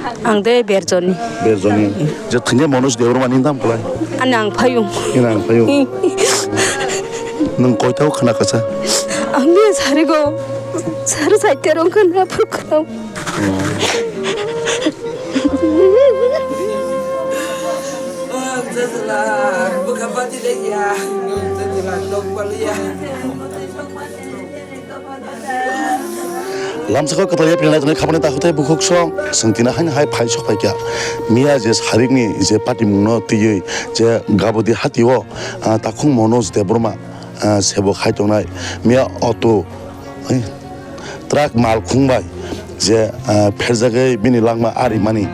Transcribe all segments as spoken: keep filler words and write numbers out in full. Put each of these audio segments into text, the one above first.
Ang de Berjoni. Berjoni. Je thwinai Manoj Debbarma ni tam kwlai? Ani ang phaiyung. Ani ang phaiyung. Nwng koitao khna kasa? Ang de sarigo. Sar saite rong khna phuk khna. Lamsako kwtal yapri nai tonwi khapani takhuk tei bukhuk song, chwng tini haino hai phai sok phaikha. Miya je sarikni je patimungno twiwi je Gabodi hatio, ah, takhuk Manoj Debbarma, ah, sebo khai tongnai. Miya auto, eh, truck mal khung bai je, ah, pherjagwi bini langma arimani,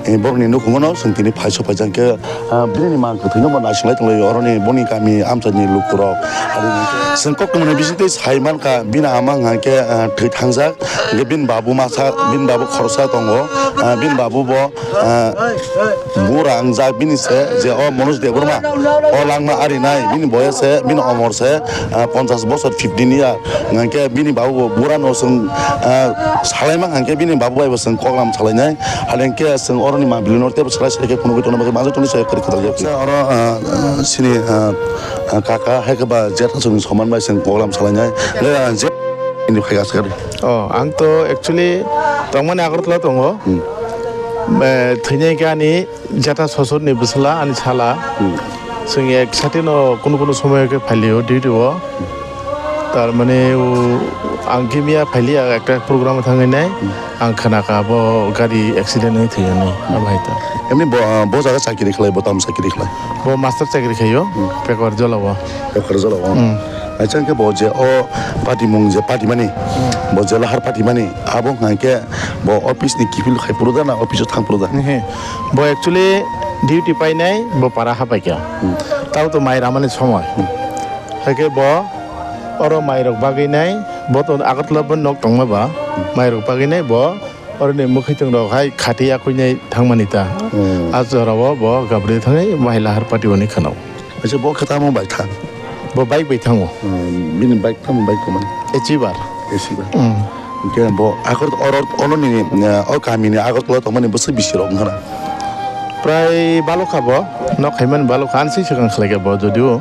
eh, borokni nukhungo no chwng tini phai sok phaijak khe, ah, bini mang kwthwino bo naising lai tonglaio oroni boni kami amchaini lukurok. Chwng koktwmani bisingtwi sai mankha bini ama hwnkha khe, ah, thwi thangjak, hwnkhe bini babu masa, bini babu khoroksa tongo, ah, bini babu bo, ah, bura wngjak bini se je o Manoj Debbarma o langma arinai bini boyes se bini omor se, ah, ponchash bosor, fifteen year. Hwnkhe bini babu bo bura no chwng, ah, salai mankha hwnkhe bini babu bai bo chwng koklam salainai. Hwnkhe chwng oroni mangpili no teibo salai salai khe phunugwi tongna bagwi majak tongni sai kwrwi kwtal jak. Oro, ah, sini, ah, ah, kaka hai khe ba jetha chwng soman bai chwng koklam salainai. Le, ah, je ini phai gas kari. Oh, ang to actually tongmani Agartala tongo. Hmm. Eh, thwinai khe ani Jata sosorni bwsla ani sala. Hmm. Chwng ek sati no kunu kunu somoyo khe phailio duty o. Tar mane o ang khe miya phailiya ekta program o thangwi nai. Hmm. Ang khna kha bo gari accident wngwi thwi hwnwi. Hmm. Abo hai ta. Emni bo, ah, bo jaga chakiri khlai, bo tamo chakiri khlai? Bo master chakiri khaio, hmm, Pekor Jolao. Pekor Jolao. Hmm. Acha hwnkhe bo je o patimung je patimani, hmm, bo je lahar patimani, abo hwnkhe bo office ni kiphil khai phuru da na office o thang phuru da? Ehe. Bo actually duty painai, bo para hapaikha. Hmm. Tao to mai ramani somoi. Hmm. Haikhe bo oro mairok bagwi nai, bo to Agartala bo nok tongma ba, hmm, mairok bagwi nai bo oroni mwkhwtwng rok hai khati yakui nai thangmani ta. Hmm. A jorao bo gabri thangwi mai lahar pati oni khwnao. Acha bo khe tamo bai thang? Bo bike bai thango. Hmm, bini bike tamo bike tongmani? Achiever. Achiever. Hmm. Hwnkhe bo Agartala oro, oro nini, eh, o kamini Agartala tongmani bwswk bisi rok wngkha na? Prai balokha bo, nok khaimani balokha, ani se swkang khlaikha bo, jodio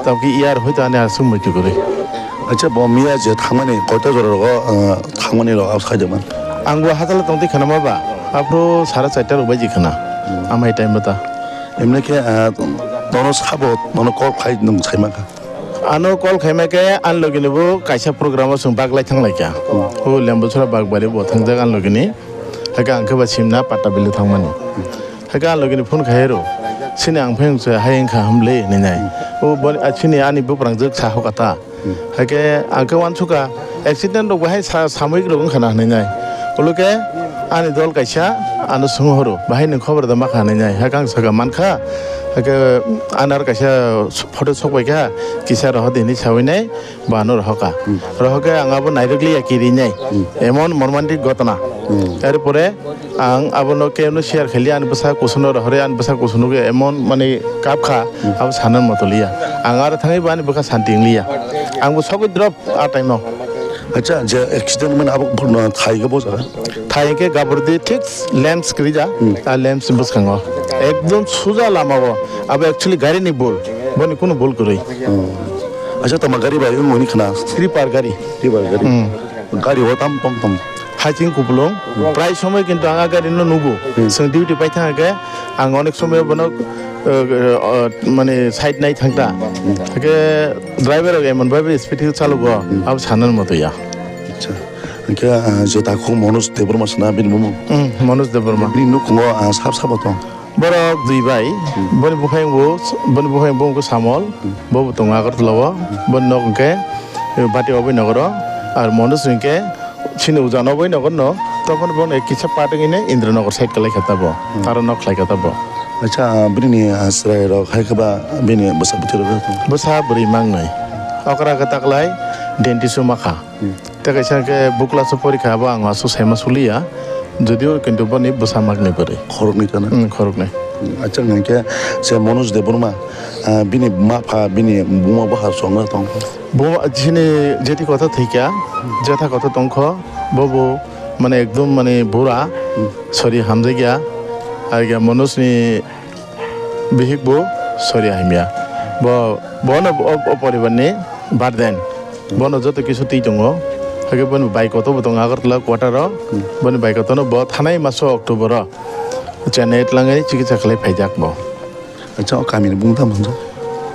tamokhe year hoito ani aswk muitu kwrwi. Acha bo miya je thangmani koita jora rogo, eh, thangmani rok abo sai de man? Ang bo hachalo tongtwi khwnama ba, aphuru sara charta rok baji khwna, hmm, amai time bata. Emni khe, ah, nono sabo, nono call khai nwng sai mankha? Ano call khaima khe ani logini bo kaisa program o chwng bak lai thang lai kha. Hmm. O Lembusra Bakbari bo thangjak ani logini. Hakhe ang khe ba simna Patabili thangmani. Hakhe ani logini phone khai rw. Sini ang phai wngse hai wngkha hwnle hinwi nai. O bo, ah, sini ani buphrangjwk sa hokha ta. Hmm. Hakhe ang khe uansukha, accident rok bahai sa-, samoyik rok wngkha na hinwi nai. Ulo khe ani dol kaisa ano swng horo, bahai nwng khobor da makha hinwi nai. Hakhe ang sakha mankha, hakhe ani aro kaisa photo sok bai kha, kisa rohor di hinwi sawi nai, bo ano rohor kha. Hmm. Rohor khe ang abo nairwk liya kiri nai. Hmm. Emon mormantik ghotona. Hmm. Er pore ang abono keno share khailiya, ani bwsa kusuno rohorwi ani bwsa kusuno khe emon mani kap kha, hmm, abo sanan motoliya. Ang aro thangwi bo ani bwkha santi wngliya. Ang bo sogwi drop a time o. Acha, je accident mani abo thai khe bo jaga? Thai khe gabordi thik lens kwrwi ja, hmm, a lens bwskango. Ekdom suja lama o. Abo actually gari ni bul. Boni kunu bul kwrwi. Hmm. Acha, tama gari bai wng hwnwi khna? Tripar gari. Tripar gari. Hmm. Gari o tam tom tom. Haiching kupulung. Prai somoi kintu ang a gari no nugo. Hmm. Chwng duty pai thang khe ang onek somoi bono, uh, uh, mane side nai thang ta. Hmm. Hake driver rok emon bhabe speed khe chalogo, hmm, abo sanan moto ya. Acha. Hingke, uh, je takhuk Manoj Debbarma sana bini bumung. Hmm, Manoj Debbarma. Bini nukhungo, uh, sab sabo tong? Borok dui bai, hmm, boni buphang bo, boni buphang bo wngkha Samol, hmm, bo bo tongo Agartala o, hmm, boni nok hwnkhe, eh, Bati Obai nogoro, ar Manoj hwnkhe chini uja no Obai nogor no, toboni bo kisa part wngwi ne Indra nogor side kwlai kha tabo, hmm, aro nok khlai kha tabo. Acha, bini, ah, chwrai rok hai khe ba bini bwsa bwtwi rok? Bwsa bwrwi mangnwi, okra khe taklai dentist o ma kha. Hmm. Tei kaisa khe bo class o porikha, abo ang aswk saima suliya, jodio kintu boni bwsa makni bwrwi. Khoroknwi ta na? Hmm, khoroknwi. Hmm, acha, hwnkhe se Manoj Debbarma, ah, bini ma pha, bini buma bwkha chwng tong? Bo chini jeti kotha thwikha, jetha kotha tongkho, bo bo mane ekdom mane bura, Hmm. Sori hamjakya. Aigya Manoj ni bihik bo sori hamya. Bo, bono o, o poribar ni burden. Bono joto kisu twi tongo. Haikhe boni bai kotor bo tongo Agartala quarter o. Hmm. Boni bai kotor no bo thanai maso October o Chennai twlangwi chikitsa khlai phaijak bo. Acha, o kami ni bung tamo hwnjak?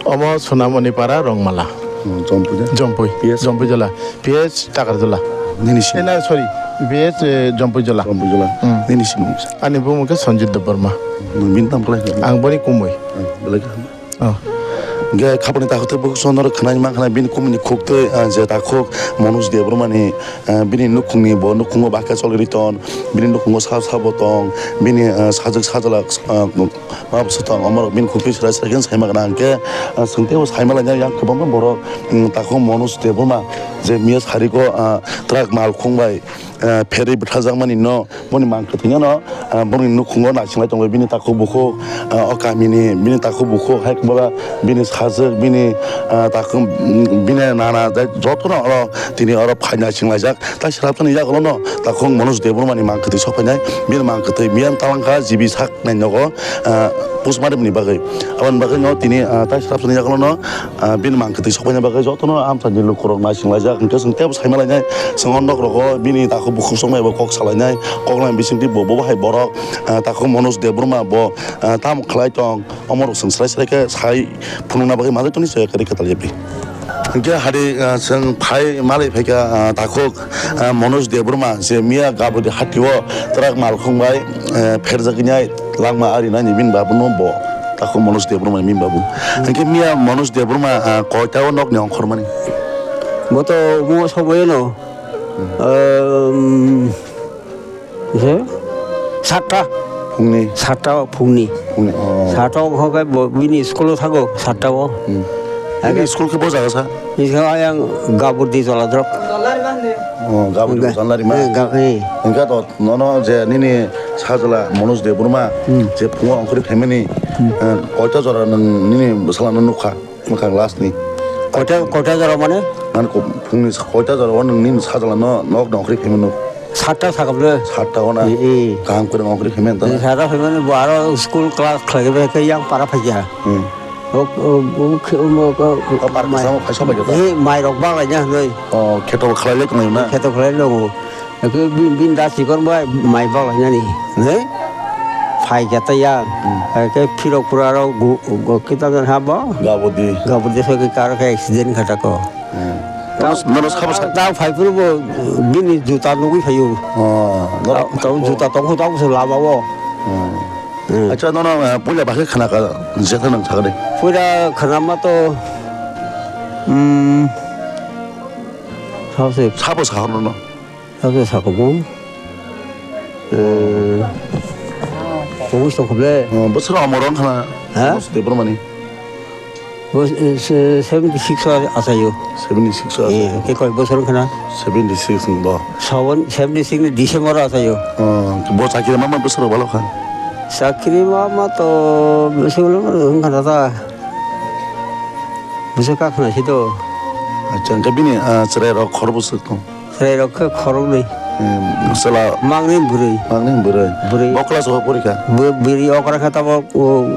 Omo Sonamoni Para, Rongmala. Hmm, Jompui da? Jompui. P S? Jompui Jola. P S Takarjola. Nini si? Eh, na, sorry. P S, eh, Jompui Jola. Jompui Jola. Hmm. Nini si mung sa? Ani bumung khe Sanjit Debbarma. Nung bini tam khlai kha? Ang boni kumui. Hmm, belai kha. Oh. Ge khapani takhuk tei bukhuk sono khwnai ma khwnai bini kumui ni khuk tei, ah, je takhuk Manoj Debbarma ni, ah, bini nukhung ni bo nukhungo bahai khe choli ri ton, bini nukhungo sa sabo tong, bini, ah, sajwk sajla, ah, Ma bwswk tong, omorok bini khukti chwrai chwrai khe saima gana hwnkhe, ah, chwng teibo saima lainai yang kwbangma borok, mm, takhuk Manoj Debbarma je miya sariko, ah, truck malkhung bai, ah, pherwi bwtharjakmani no, boni mang kwthwino, ah, boni nukhungo naisinglai tongbai bini takhuk bukhuk, ah, o kamini bini takhuk bukhuk hai kwbangma bini sajwk bini, ah, takhuk, mm, bini nana tei jotono oro tini oro phai naisinglai jak. Tai srapsani yagulono takhuk Manoj Debbarmani mang kwthwi sok phainai. Bini mang kwthwi miyang talangkha G B sak nai nogo, ah, postmortem ni bagwi. Aboni bagwi no tini, ah, tai srapsani yagulono, ah, bini mang kwthwi sok phaina bagwi jotono amchaini lukurok naisinglai jak. Hwnkhe chwng teibo saima lainai. Chwng o nok rogo bini takhuk bukhuk songmai bo kok salainai. Kok nang bisingtwi bo, bo bahai borok, ah, takhuk Manoj Debbarma bo, ah, tamo khlai tong. Omorok chwng srai srai khe sai phunukna bagwi manjak tongni se kwrwi kwtal yapri. Hwnkhe hari, ah, chwng phai malai phaikha, ah, takhuk, ah, Manoj Debbarma je miya Gabodi hatio truck malkhung bai, eh, pherjak wngnai langma arinani bini babuno bo takhuk Manoj Debbarma ni bini babu. Hwnkhe miya Manoj Debbarma, ah, koita o nokni ongkhormani? Bo to omo somoyeno, um, Bwswk? Satta. Phungni? Satta o phungni. Phungni, oh. Satta o hwnkhe bo bini school o thango, satta o. Hmm. Bini school khe bo jaga sa? Bini school ayang Gaburdi Joladrop. Oh, Gaburdi Ga-, Joladrop ma? Eh, ga-, eh. Hwnkhe to nono je nini sajla Manoj Debbarma, hmm, je phungo ongkhorwi phaimani, hmm, eh, koita jora nwng nini bwsala no nukha? Mwkhang last ni. Koita, koita jora mane? Nang ko phungni koita jora o nwng nini sajla no nok nongkhorwi phaimano? Satta sakhamle. Satta o na? Ee, ee. Kaham kwrwng nongkhorwi phaimani ta? Ee, satta phaimani bo aro school class khlaiwi bai khe yang para phaikha. Hmm. O, o, o, khe, o, o, o, o, par mai-, kwchamo phai sobai khe ta? Ee, mairok baglaina hwnwi. O, kheto khlailai tongo na? Kheto khlai tongo. Eke bin, bin da sikon bai mai bak lainani, ne? Phai khe ta ya. Hmm. Eke phirok pura rok gu-, gu-, kita kan ha bo? Gabodi. Gabodi so ke kar ke accident khata ko. Hmm. Tao, nono, nono sabo sa- tao phai puru bo bini juta nugui phayu. Oh, nono tao, tao phai puru. Juta tong khu tao so lama bo. Hmm. Hmm. Acha, nono, eh, puila bakhe khana ka, jetha nang sakade. Puila khana ma to, hmm, sabo se. Sabo sa nono. Abo sakhumu. Eh, tongwi tongkhuble. Oh, bwswk omor wng khana? Ha? Manoj Debbarmani? Bo, eh, se-, seventy six o achaio. Seventy six o achaio? Eh, khe koi bosor wng khana? Seventy six wng bo. Sawan seventy six ni December o achaio. Oh, bo chakiri ma ma bwswk rok balo kha? Chakiri ma ma to bwswk rok wng khana ta. Bwswk kha khna si to. Acha, hwnkhe bini, ah, chwrai rok khorok bwswk tong? Chwrai rok khe khoroknwi. Hmm, chwla. Mangni bwrwi. Mangni bwrwi. Bwrwi. Bo class o pori kha? Bw-, bwrwi okra khe tabok, o,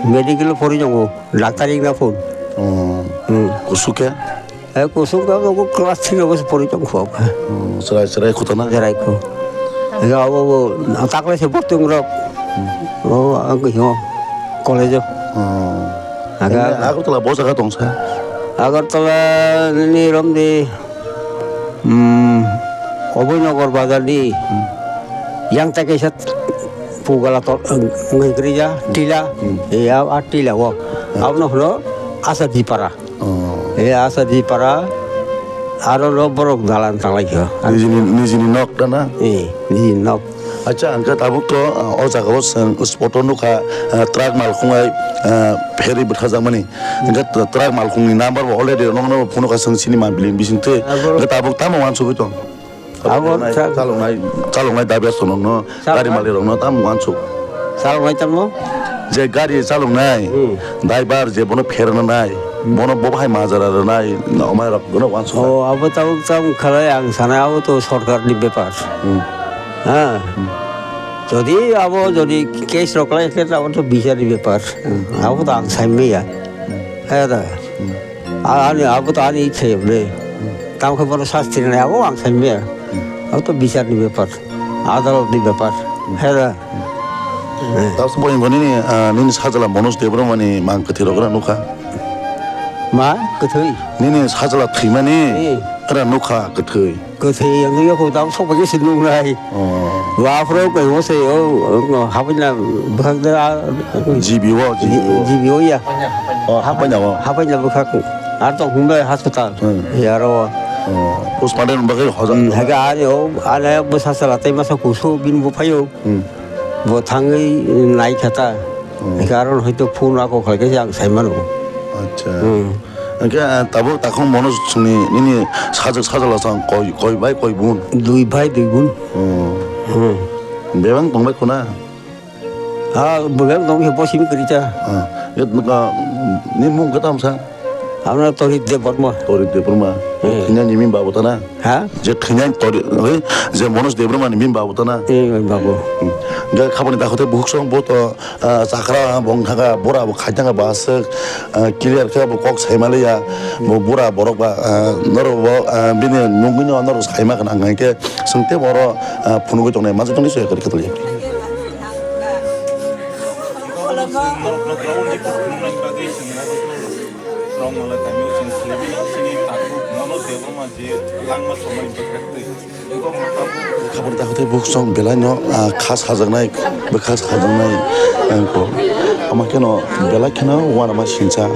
medical o pori tongo, doctor wngna phone. Oh. Hmm. Kusu khe? Eh, kusuk khe abo class three o pori tong kho. Oh, chwrai, chwrai khotona? Chwrai kho. Ega abo, abo, taklai se botong rok. Hmm. O, ang khe college o. Oh. Aga- Agartala bo jaga tong sa? Agartala ni romdi. Hmm, Abhainagar bazar ni yang ta kaisa pugala to, wngwi kwrwi ya, tila. Hmm. Ya, a tila o. Hmm. Abono hwno Asadi Para. Oh. E Asadi Para, aro no borok dalan tanglai kha. Nijini, nijini nok da na? Eh, nijini nok. Acha, hwnkhe tabuk to, ah, o jaga o chwng spot o nukha, ah, truck malkhung bai, ah, pherwi bwtharjakmani. Hwnkhe t-, truck malkhungni number bo already nokno phunukha chwng chini mambili bisingtwi. Abo hwnkhe tabuk tamo uansugwi tong? Abo Chaloknai, sa- chaloknai, chaloknai dabi aswk nokno, Sa- gari malik rokno tamo uansuk? Chaloknai tamo? Je gari chaloknai, Hmm. driver je bono pherna nai, Hmm. bono bo bahai majra rwnai, omai rok bono uansuk. Oh, abo tabuk tamo khalai ang sanai, abo to sorkar ni bepar. Hmm. Ha? Hmm. Jodi abo jodi case rok lai khe abo to bichar ni bepar. Abo to ang sai maya. Hai da. Ani abo to ani ichha le. Tam khe bono sasti nai abo ang sai maya. Abo to bichar ni bepar. Adalot ni bepar. Hai da. Tabuk boni boni ni, ah, nini sajla Manoj Debbarma ni mang kwthwi rok ora nukha. Ma kwthwi? Nini sajla thwimani ora nukha kwthwi. Kwthwi ang nugwi kho, tamo sok bai se nuknai. Oh. Bo aphuru koi mo se o, o, hapaina bwkhak de a, G B O, G B O. G B O ya. Oh, hapaina o. Hapaina bwkhak. Ar tong hwnbai hospital. Hmm. Yaro. Oh. Postmortem bagwi hojak. Hmm, hake ani o, ani bwsa sala tei masa kusu bini buphaio. Hmm. Bo thangwi nai kha ta. Hmm. Hake aro hoito phone ako khlai khe ang sai mano. Acha. Hmm. Hwnkhe, ah, tabuk takhuk Manoj chwngni nini sajwk sajla sang koi, koi bai koi bun? Dui bai dui bun. Oh. Hmm. Bebak tongbai khuna? Ha, bebak tong khe bo simi kwrwi ta. Ah, nini mung khe tamo sa? Amra Torit Debbarma. Torit Debbarma. Hmm. Khwna ni bini babo ta na? Ha? Je khwna Torit, eh, je Manoj Debbarma ni bini babo ta na? Eh, babo. Hmm. Ga khapani takhuk tei bukhuk song bo to ah, chakra bong thangkha, bura bo khai thangkha, ba aswk, ah, clear khe bo kok sai maliya, bo bura borok ba, ah, norok bo, ah, bini nugwino norok sai ma khna, hwnka khe chwng tei bo oro, ah, phunugwi tongnai, manjak tongni se kwrwi khe tongya. Khapang takhuk tei bukhuk song belai no, ah, kha sajaknai, bwkha sajaknai, ang kok. Ama kheno belai kheno uanama singcha.